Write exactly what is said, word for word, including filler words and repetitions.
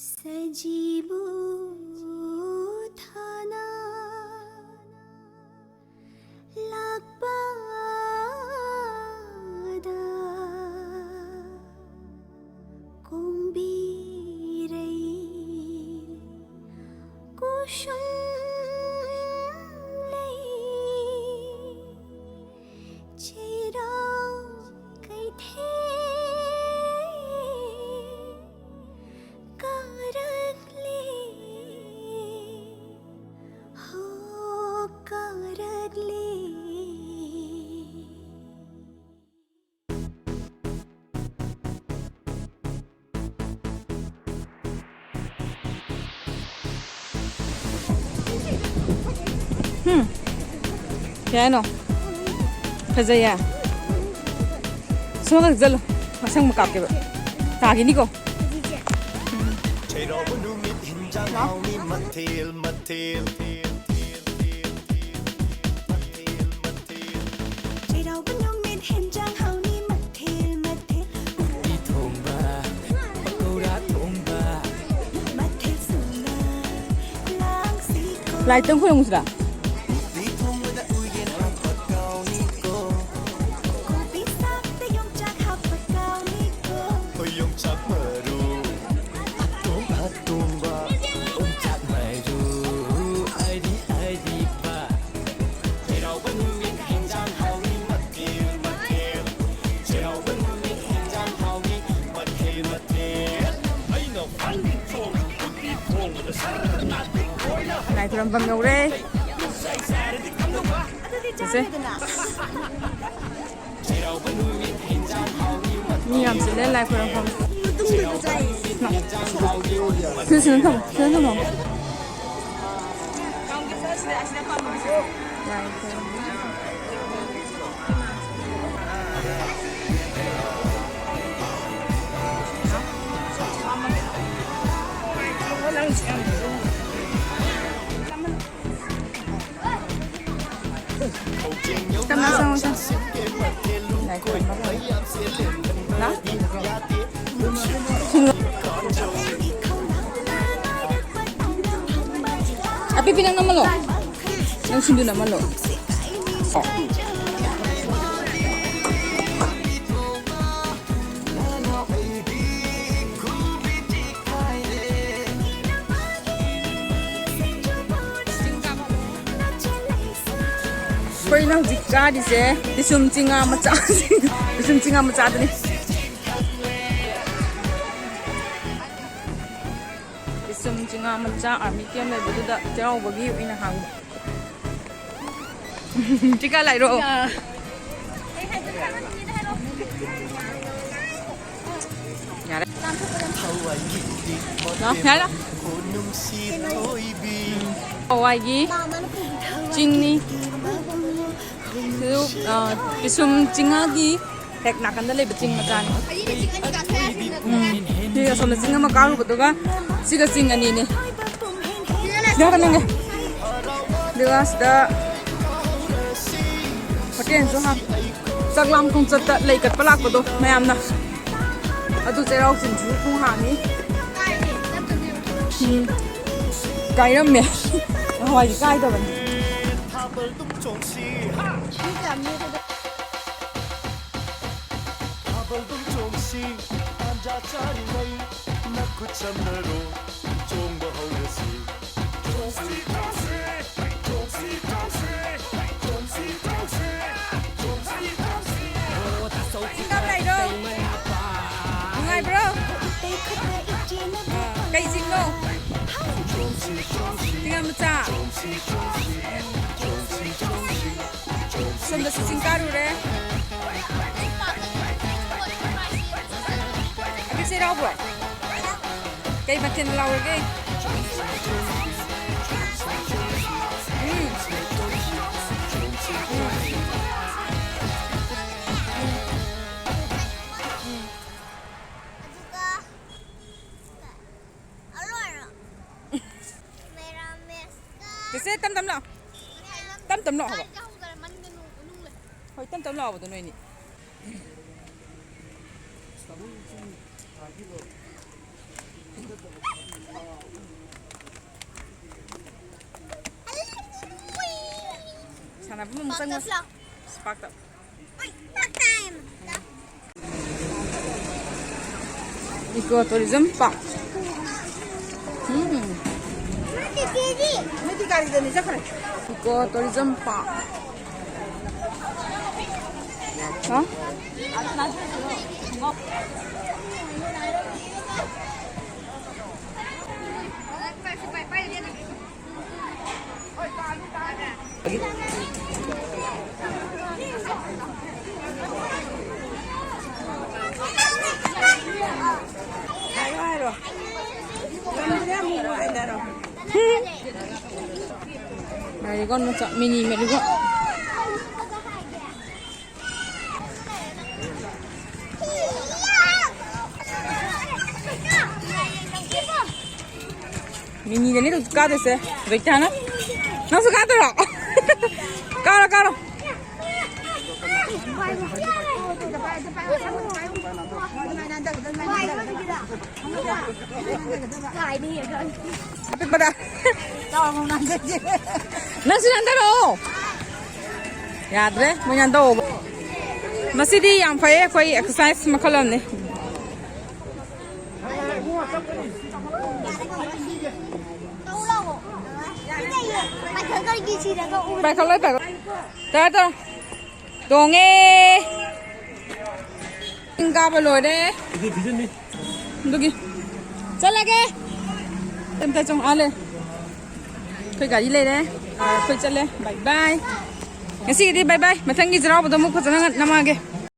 ꯁꯖꯤꯕꯨ ꯊꯥꯅ ꯂꯥꯛꯄꯗ ꯀꯣꯝꯕꯤꯔꯩ ꯀꯨꯁꯨꯝ ꯂꯩ ꯆꯩꯔꯥꯎ ꯀꯩꯊꯦꯜ ꯀꯥꯔꯛꯂꯦ ꯍꯣ ꯀꯥꯔꯛꯂꯦ꯫ ꯀꯩ ꯍꯥꯏꯅꯣ? ꯐꯖꯩꯌꯦ꯫ ꯁꯣꯝꯗ ꯆꯠꯂꯣ꯫ ꯑꯁꯪꯕ ꯀꯥꯞꯀꯦꯕ꯫ ꯇꯥꯈꯤꯅꯤꯀꯣ꯫ ꯆꯩꯔꯥꯎꯕ ꯅꯨꯃꯤꯠ ꯍꯤꯟꯖꯥꯡ ꯍꯥꯎꯅꯤ ꯃꯊꯦꯜ ꯃꯊꯦꯜ꯫ ꯆꯩꯔꯥꯎꯕ ꯅꯨꯃꯤꯠ ꯍꯤꯟꯖꯥꯡ ꯍꯥꯎꯅꯤ ꯃꯊꯦꯜ ꯃꯊꯦꯜ꯫ ꯎꯇꯤ ꯊꯣꯡꯕ, ꯄꯀꯧꯔꯥ ꯊꯣꯡꯕ꯫ ꯃꯊꯦꯜ ꯁꯨꯅ ꯂꯥꯡꯁꯤꯀꯣ꯫ ꯂꯥꯏꯠꯇꯪ ꯈꯣꯏꯔꯝꯃꯨꯁꯤꯔꯥ? ꯎꯇꯤ ꯊꯣꯡꯕꯗ ꯎꯌꯦꯟ ꯍꯥꯞꯄ ꯀꯥꯎꯅꯤꯀꯣ꯫ ꯀꯣꯕꯤ ꯁꯥꯛꯇ ꯌꯣꯡꯆꯥꯛ ꯍꯥꯞꯄ ꯀꯥꯎꯅꯤꯀꯣ꯫ ꯍꯣꯏ, ꯌꯣꯡꯆꯥꯛ ꯃꯔꯨ꯫ ꯇꯣꯡ ꯍꯥ ꯇꯣꯡꯕ꯫ ꯌꯣꯡꯆꯥꯛ ꯃꯔꯨ꯫ ꯑꯔꯤ ꯑꯔꯤꯕ꯫ ꯆꯩꯔꯥꯎꯕ ꯅꯨꯃꯤꯠ ꯍꯦꯟꯖꯥꯡ ꯍꯥꯎꯅꯤ ꯃꯊꯦꯜ ꯃꯊꯦꯜ꯫ ꯆꯩꯔꯥꯎꯕ ꯅꯨꯃꯤꯠ ꯍꯦꯟꯖꯥꯡ ꯍꯥꯎꯅꯤ ꯃꯊꯦꯜ ꯃꯊꯦꯜ꯫ ꯑꯩꯅ ꯈ꯭ꯋꯥꯏꯗꯒꯤ ꯆꯣꯡ ꯎꯇꯤ ꯊꯣꯡꯕꯗ ꯁꯔ ꯅꯥꯇꯩ ꯈꯣꯏꯅ ꯂꯥꯏ ꯈꯨꯔꯨꯝꯐꯝ ꯌꯧꯔꯦ꯫ ꯆꯠꯁꯦ꯫ ꯃꯤ ꯌꯥꯝ ꯆꯤꯜꯂꯦ ꯂꯥꯏ ꯈꯨꯔꯨꯝꯐꯝ꯫ ꯁꯤ ꯁꯤꯗ ꯊꯝꯃꯣ, ꯁꯤꯗ ꯊꯝꯃꯣ꯫ ꯂꯥꯏ ꯈꯨꯔꯨꯝꯐꯝ꯫ ꯆꯪꯉꯣ, ꯆꯪꯉꯣ, ꯆꯪꯉꯣ꯫ ꯂꯥꯏ ꯈꯨꯔꯨꯝꯕ ꯂꯥꯛꯑꯣ꯫ ꯂꯥꯛꯑꯣ꯫ ꯁꯤꯡꯉꯣ꯫ ꯄꯤꯄꯤ, ꯅꯪ ꯅꯝꯃꯜꯂꯣ꯫ ꯅꯪ ꯁꯤꯡꯖꯨ ꯅꯝꯃꯜꯂꯣ꯫ ꯑꯩꯈꯣꯏꯅ ꯍꯧꯖꯤꯛ ꯆꯥꯔꯤꯁꯦ ꯄꯤꯁꯨꯝ ꯆꯤꯡꯉꯥ ꯃꯆꯥ, ꯄꯤꯁꯨꯝ ꯆꯤꯡꯉꯥ ꯃꯆꯥꯗꯨꯅꯤ꯫ ꯄꯤꯁꯨꯝ ꯆꯤꯡꯉꯥ ꯃꯆꯥ ꯑꯥꯔꯃꯤ ꯀꯦꯝ ꯂꯩꯕꯗꯨꯗ ꯆꯩꯔꯥꯎꯕꯒꯤ ꯑꯣꯏꯅ ꯍꯥꯡꯕ꯫ ꯆꯤꯀꯥ ꯂꯥꯏꯔꯣ꯫ ꯌꯥꯔꯦ꯫ ꯂꯥꯛꯑꯣ, ꯌꯥꯔꯦ꯫ ꯍꯋꯥꯏꯒꯤ ꯆꯤꯡꯅꯤ꯫ ꯁꯤꯁꯨ, ꯑ, ꯄꯤꯁꯨꯝ ꯆꯤꯡꯉꯥꯒꯤ ꯍꯦꯛ ꯅꯥꯀꯟꯗ ꯂꯩꯕ ꯆꯤꯡ ꯃꯆꯥꯅꯤ꯫ ꯎꯝ꯫ ꯁꯤꯒ ꯑꯁꯣꯝꯗ ꯆꯤꯡ ꯑꯃ ꯀꯥꯔꯨꯕꯗꯨꯒ ꯁꯤꯒ ꯆꯤꯡ ꯑꯅꯤꯅꯤ꯫ ꯁꯤꯗ ꯍꯥꯏꯐꯦꯠ ꯅꯝꯒꯦ꯫ ꯑꯗꯨꯒ ꯁꯤꯗ ꯍꯣꯇꯦꯜꯁꯨ ꯍꯥꯡ-, ꯆꯥꯛ ꯂꯥꯝ ꯈꯣꯡꯆꯠꯇ ꯂꯩ ꯀꯠꯄ ꯂꯥꯛꯄꯗꯣ ꯃꯌꯥꯝꯅ꯫ ꯑꯗꯨ ꯆꯩꯔꯥꯎ ꯆꯤꯡꯁꯨ ꯄꯨꯡ ꯍꯥꯡꯉꯤ꯫ ꯎꯝ꯫ ꯀꯥꯏꯔꯝꯃꯦ꯫ ꯅꯍꯥꯟꯋꯥꯏꯗꯤ ꯀꯥꯏꯗꯕꯅꯤ꯫ ꯊꯥꯕꯜꯗꯨꯝ ꯆꯣꯡꯁꯤ, ꯇꯥꯟꯖꯥ ꯆꯥꯔꯤꯉꯩ ꯅꯈꯨꯠ ꯁꯝꯅꯔꯣ, ꯆꯣꯡꯕ ꯍꯧꯔꯁꯤ꯫ ꯆꯣꯡꯁꯤ, ꯆꯣꯡꯁꯤ, ꯆꯣꯡꯁꯤ, ꯆꯣꯡꯁꯤ, ꯆꯣꯡꯁꯤ, ꯆꯣꯡꯁꯤ, ꯆꯣꯡꯁꯤ, ꯆꯣꯡꯁꯤ꯫ ꯆꯤꯡꯒꯥ ꯂꯩꯔꯣ? ꯅꯨꯡꯉꯥꯏꯕ꯭ꯔꯣ? ꯑꯥ, ꯀꯩ ꯆꯤꯡꯅꯣ? ꯆꯤꯡꯉꯥ ꯃꯆꯥ꯫ ꯁꯣꯝꯗꯁꯨ ꯆꯤꯡ ꯀꯥꯔꯨꯔꯦ꯫ ꯑꯗꯨ ꯆꯩꯔꯥꯎꯕ꯭ꯔꯣ? ꯀꯩ ꯃꯊꯦꯜ ꯂꯥꯎꯔꯒꯦ? ꯎꯝ꯫ ꯎꯝ꯫ ꯎꯝ꯫ ꯆꯦꯆꯦ, ꯇꯝ ꯇꯝ ꯂꯥꯛꯑꯣ꯫ ꯇꯝ ꯇꯝ ꯂꯥꯛꯑꯣ ꯍꯥꯏꯕ꯫ ꯍꯣꯏ, ꯇꯝ ꯇꯝ ꯂꯥꯛꯑꯣꯕꯗꯣ ꯅꯣꯏꯅꯤ꯫ ꯄꯥꯛꯇ ꯆꯪꯉꯣ꯫ ꯂꯥꯛꯑꯣ꯫ ꯄꯥꯛꯇ꯫ ꯄꯥꯛ ꯇꯥꯏꯝ꯫ Eco tourism park. ꯎꯝ꯫ ꯅꯠꯇꯦ, ꯆꯦꯗꯤ꯫ ꯃꯤꯗꯤ ꯒꯥꯔꯤꯗꯅꯤ ꯆꯠꯈ꯭ꯔꯦ꯫ Eco tourism park. ꯍꯥ? Marigold ꯃꯆꯥ, mini marigold꯫ Miniꯗꯅꯤ ꯍꯧꯖꯤꯛ ꯀꯥꯗꯣꯏꯁꯦ꯫ ꯔꯣꯏꯇꯥꯅ꯫ ꯅꯪꯁꯨ ꯀꯥꯗꯣꯏꯔꯣ? ꯀꯥꯔꯣ, ꯀꯥꯔꯣ꯫ ꯑꯄꯤꯛꯄꯗ꯫ ꯅꯪꯁꯨ ꯅꯥꯟꯊꯔꯛꯑꯣ꯫ ꯌꯥꯗ꯭ꯔꯦ, ꯃꯣꯏ ꯅꯥꯟꯊꯔꯛꯑꯣꯕ꯫ ꯃꯁꯤꯗꯤ ꯌꯥꯝ ꯐꯩꯌꯦ, ꯑꯩꯈꯣꯏ exercise ꯃꯈꯜ ꯑꯃꯅꯤ꯫ ꯄꯥꯏꯈꯠꯂꯣꯏ, ꯄꯥꯏꯈꯠꯂꯣꯏ꯫ ꯇꯧꯔꯣ, ꯇꯧꯔꯣ꯫ ꯇꯣꯡꯉꯦ꯫ ꯆꯤꯡ ꯀꯥꯕ ꯂꯣꯏꯔꯦ꯫ ꯑꯗꯨꯒꯤ ꯆꯠꯂꯒꯦ꯫ ꯑꯝꯇ ꯆꯪꯉꯛꯑ ꯂꯩ꯫ ꯑꯩꯈꯣꯏ ꯒꯥꯔꯤ ꯂꯩꯔꯦ꯫ ꯑꯩꯈꯣꯏ ꯆꯠꯂꯦ꯫ Bye bye꯫ ꯉꯁꯤꯒꯤꯗꯤ bye bye꯫ ꯃꯊꯪꯒꯤ ꯆꯩꯔꯥꯎꯕꯗ ꯑꯃꯨꯛ ꯐꯖꯅ ꯅꯝꯃꯛꯑꯒꯦ꯫